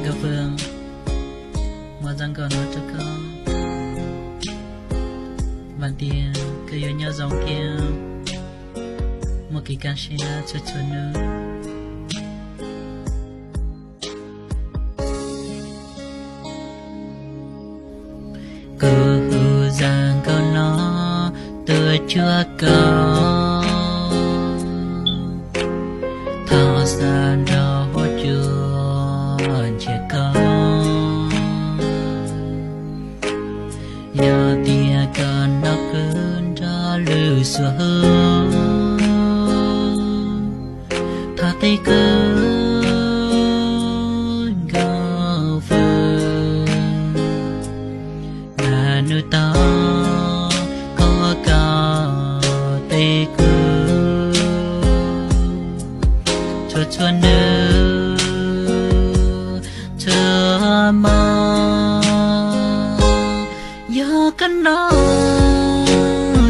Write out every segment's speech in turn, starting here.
Nkauj Fwm, muab zaj nkauj no rau koj, vam tias koj yuav nyob zoo thiab muaj kev kaj siab txhua txhua hnub. Kuv hu zaj nkauj no tuaj cuag koj, thov xa nrog huab cua nrhiav koj. Yog tias koj nrog kuv nrog lwm xuab hu, thov teb kuv Nkauj Fwm, nag nub tau koj, koj teb kuv txhua txhua hnub txhua hmo. Yog koj hnov,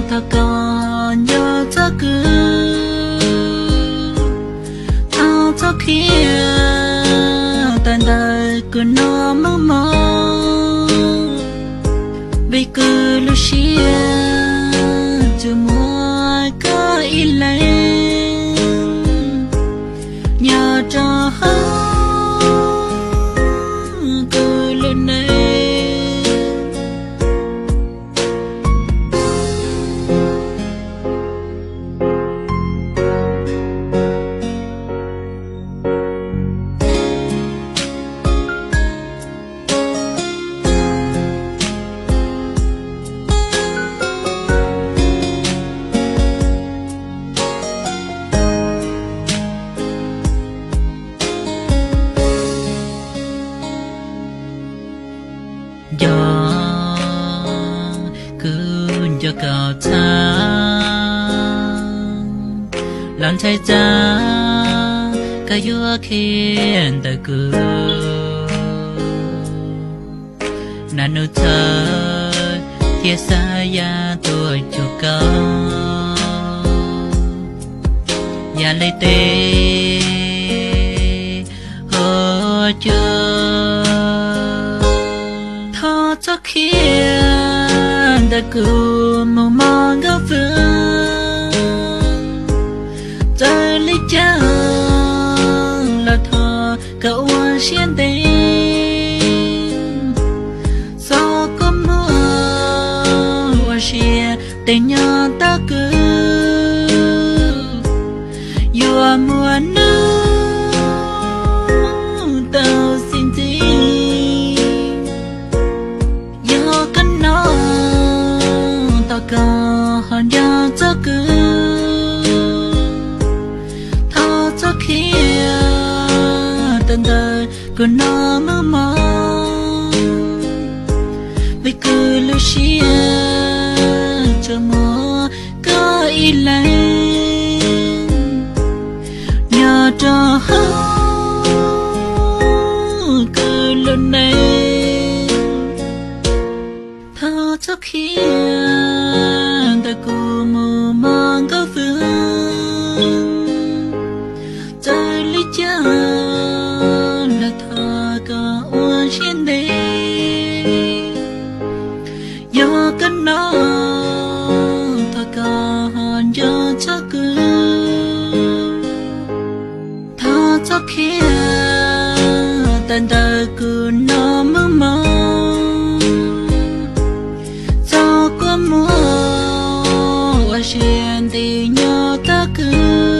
thov koj nco txog kuv, thov txhob khiav tawm ntawm kuv no mog mog, vim kuv lub siab tsuas muaj koj ib leeg nyob rau hauv kuv lub neej. Nco, kuv nco koj txhawj, los ntshai tsam koj yuav khiav ntawm kuv. Nag nub txhawj thiab xav ya tuaj cuag koj, ya li tej huab cua. Thov txhob khiav ntawm kuv mus mog Nkauj Fwm, txawm li cas los thov koj ua siab ntev, txhob kua muag ua siab ntev nyob tos kuv, yuav muaj hnub tau txi ntxiv. Yog koj hnov, thov koj ho nco txog kuv, thov txhob khiav tawm ntawm kuv no mog mog, vim kuv lub siab tsuas muaj koj ib leeg nyob rau hauv kuv lub neej. Thov txhob khiav ntawm kuv mus mog Nkauj Fwm, txawm li cas los thov koj ua siab ntev. Yog koj hnov, thov koj ho nco txog kuv, thov txhob khiav tawm ntawm kuv no mog mog, txhob kua muag ua siab ntev nyob tos kuv,